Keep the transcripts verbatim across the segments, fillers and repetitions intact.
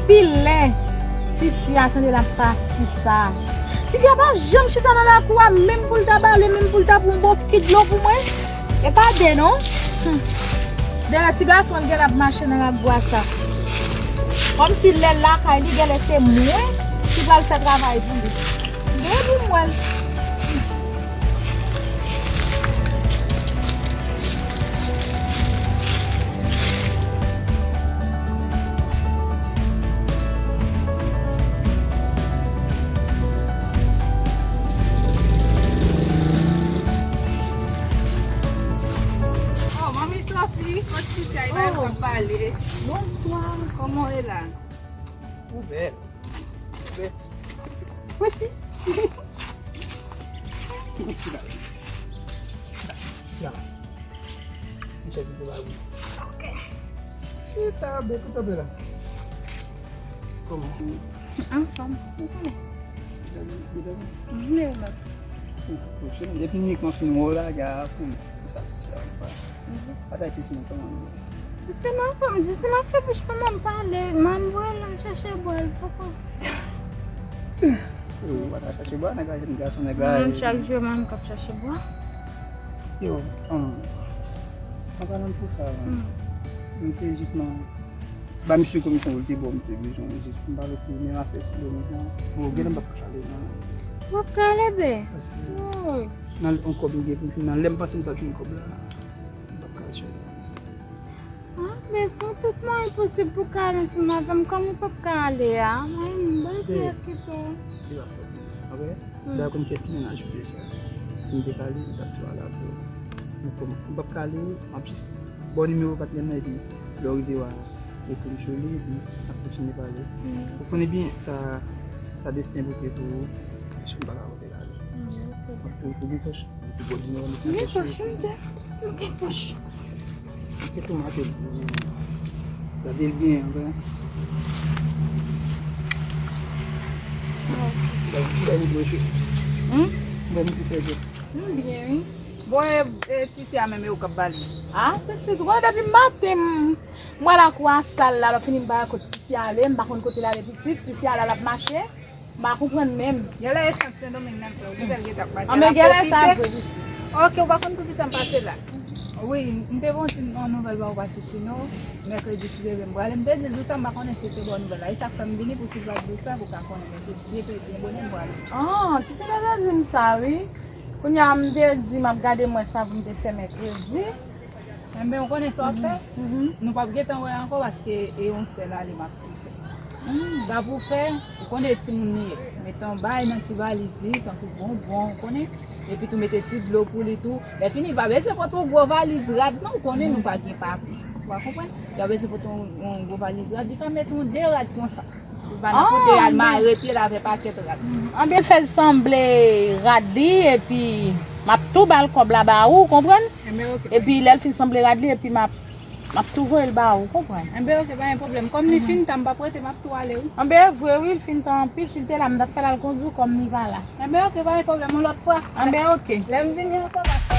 Pi lè Tisi a tande l ap pati sa. Tifi a pa janm chita nan lakou a, menm pou l ta bale, menm pou l ta pran yon bokit dlo pou mwen. E pa de non. Hmm. Dayè, ti gason an genlè ap mache nan rak bwa sa. Kòmsi lè l lakay li, genlè se mwen ki pral fè travay pou li. Gen pou mwen. Oh, Manmi Sophie, kot Tisi a, li pa gen kòb pale. Bonswa, kòman w ye la? Ou bèl. Ou bèl. Mèsi. Chita la. Chita la. Chita la. Ok. Chita, bèl, kòman w ye la? Kòman? Anfòm, ou konnen. Mwen la. Depi m fin wè w la, gade pou m satisfè anba. Atay Tisi nan kòman li ye? Tisi nan anfòm, Tisi nan fè bouch kòman m pale, manman voye l al chache bwa, l poko. Ou pa ta chache bwa, nèg la jèn gason, nèg la. Mwen menm chak jou manman k ap chache bwa. Yo, um, an palan de sa, m te jis nan ba misye komisyon pou l te ba w, m te bezwen jis m pale pou menm afè sa domèn nan. Bon, genlè m p ap ka pale non. W ap ka ale, be? Paske nan yon kòb m gen pou m fin nan, lè m panse m t ap jwenn kòb la, m p ap ka asire. Ah, be, fè tout mwayen posib pou w ka ale ansanm avè m, kòm ou p ap ka ale a. Mwen, m bay pyès ki tou. Li pa fòt mwen, ok? Dayè, konn kiyès ki mennaj ou deja. Si m te ka ale, m t ap tou ale avè w. Men kòm m p ap ka ale, m ap jis ba w nimewo patnè m nan, epi lè w rive w a ekri m sou li, epi n ap kontinye pale. Ou konnen byen sa, sa desten pote pou ou, si m pa ka pote l ale. Ou, ou gen pòch, ou gen pòch nimewo m. Gen pòch, m gen, m gen pòch. Kèk tou mache. Gade l byen, anben. Gade, gade l byen, chou. Hmm? Gade ki fè gèt. M byen, wi. Bon, e, e, Tisi a menm, e ou k ap ba li? Ah, pitit, gade depi maten, m, m wè lakou a sal la, lè fini m pa wè kot Tisi ale, m pa konn kote l ale pitit, Tisi a la l ap mache. M pa konprann menm. Genlè e sant Sendomeng nan l fè, ou li fè l gentan ap mache. Anben genlè sa vre wi. Ok, ou pa konn poukisa m pase la? Wi, m te voye yon ti, yon nouvèl ba ou pa Tisi non. Mèkredi si Dye vle m prale. M te di l jou sa, m pa konnen si l te ba w nouvèl la. E sa k fè m vini pou si l pa t di w sa, pou w ka konnen. Men se Dye ke byen bonè m prale. Ah, Tisi te di m sa wi. Kounye a m te di m ap gade m wè sa pou m te fè mèkredi. Enben, ou konnen sa w ap fè? Nou p ap gentan wè ankò paske e yon sèl ale m ap fè. Sa pou fè, ou konnen timoun li ye. Mete yon bagay nan ti valiz li, tankou bonbon, ou konnen. Epi tou mete ti dlo pou li tou. Lè fini, li pa bezwen pote yon gwo valiz rad non, ou konnen nou pa gen papye. Ou pa konprann? Li pa bezwen pote yon, yon gwo valiz rad, li ka mete yon de rad konsa. Li pa nan kote al mare pye l avè pakèt rad. Anben fè l sanble rad li, epi m ap tou ba l kòb la ba ou, ou konprann? Enben, ok. Epi lè l fin sanble rad li, epi m ap, m ap tou voye l ba ou, ou konprann? Enben, ok, pa gen pwoblèm. Kòm li fin tan, m p ap rete, m ap tou ale, wi. Anben, e vre, wi, l fin tan anpil. Si l te la, m t ap fè l al kondui, kòm li pa la. Enben, ok, pa gen pwoblèm, yon lòt fwa. Anben, ok. Lè m vini ankò, m ap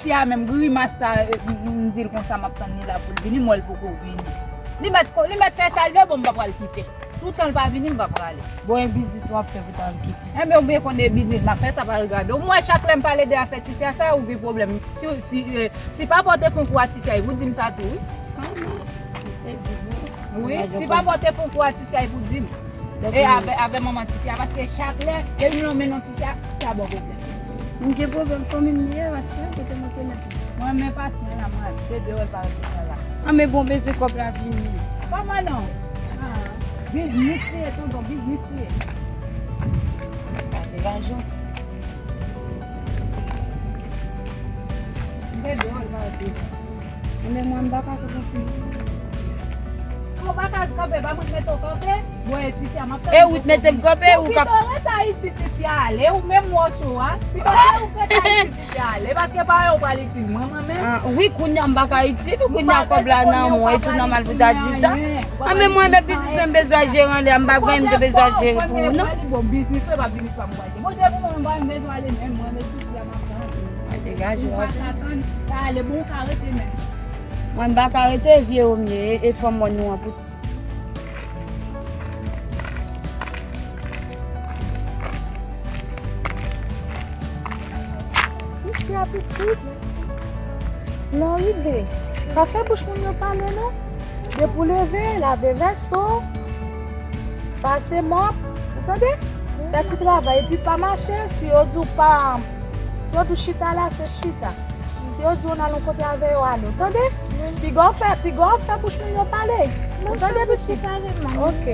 Titia menm grimas sa, m di l konsa m ap tann li la pou l vini, m wè l poko vini. Li mèt, li mèt fè sa l vle, bon, m pa pral kite. Toutan l pa vini, m pa prale. Bon, e biznis w ap fè pou ta al kite? Enben, ou byen konnen biznis m ap fè, sa pa regade w. M wè chak lè m pale de afè Titia sa, ou gen pwoblèm. Si, si, eh, si papa w te fè yon kou a Titia, e pou di m sa tou, wi. Manman, m sezi vre. Wi, si papa w te fè yon kou a Titia, e pou di m. E avè, avè manman Titia, paske chak lè, depi m lonmen non Titia, sa ba w pwoblèm. M gen pwoblèm, fanmi m li ye, paske kote mwen konnen. Mwen, men pasyan la, mwen, te de wè pa rete la. Ah, men bon, bezwen kòb la vini. Kòman non? Ah, biznis li ye, tonton, biznis li ye. Ka degaje w. M te de wè pa rete la. Men mwen, m pa ka fè konfyans. Ou pa ka kanpe, ba mwen mete w kanpe. Bon, e Titia, m ap tann. E ou t mete m kanpe, ou ka pito ret Ayiti, Titia, ale. Ou menm wòch ou a. Pito se ou k ret Ayiti, Titia, ale. Paske pa yo pral itil mwen, mwen menm. Ah, wi, kounye a m pa ka itil ou, kounye a kòb la nan mwen, e tou nòmal pou ta di sa. Ah, men mwen, men biznis mwen bezwen jere anlè, m pa gen, m te bezwen jere pou ou, non. Bon, biznis ou, e pa biznis pa m pral jere. Bon, se pou mwen, mwen, m bezwen ale menm, mwen, men Titia, m ap tann. Mwen degaje w. Ou pa ka tann, ale, bon, ou ka rete menm. Mwen, m pa ka rete, vye omye, e, e fanm mòn nou an pou Titia pitit. Lè w rive, pa fè bouch moun yo pale non. Depi w leve, lave vès ou, pase mòp, ou tande? Fè ti travay, epi pa mache, si yo di w pa, si yo di w chita la, se chita. Si yo di w n al yon kote avè yo, ale, w tande? Piga w fè, piga w fè bouch moun yo pale. Ou tande, pitit? Ok.